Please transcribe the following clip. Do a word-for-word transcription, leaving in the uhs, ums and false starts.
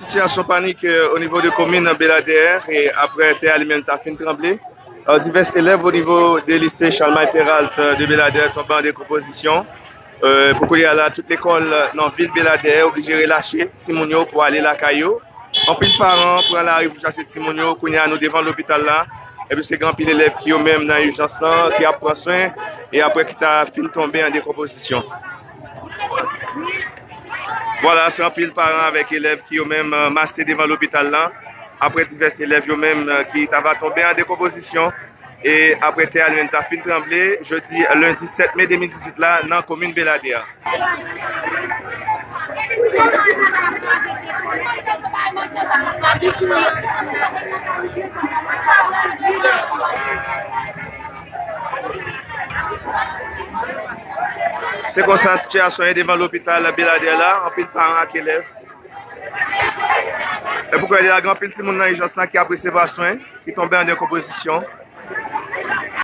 Sitiyasyon panik, euh, o nivo de komin Beladè, e aprè tè a li menm ta fin tranble. Euh, divès elèv o nivo de lise Charlemagne Péralte, euh, de Beladè tonbe an dekonpozisyon. Euh, pou kounye a la, tout lekòl, euh, nan vil Beladè oblije relache timoun yo pou ale lakay yo. Anpil paran pran lari pou chache timoun yo. Kounye a, nou devan lopital la. Epi se gen anpil elèv ki yo menm nan ijans lan, ki ap pran swen, e aprè ki ta fin tonbe an dekonpozisyon. Vwala, se anpil paran avèk elèv ki yo menm, euh, mache devan lopital lan. Aprè divès elèv yo menm, euh, ki ta va tonbe an dekonpozisyon. E aprè tè a li menm ta fin tranble, jodi lendi sèt me de mil dizuit la, nan komin Beladè. Se konsa sitiyasyon ye devan lopital Beladè la, anpil paran ak elèv. E pou kwè, gen anpil timoun nan ijans lan ki ap resevwa swen, ki tonbe an dekonpozisyon.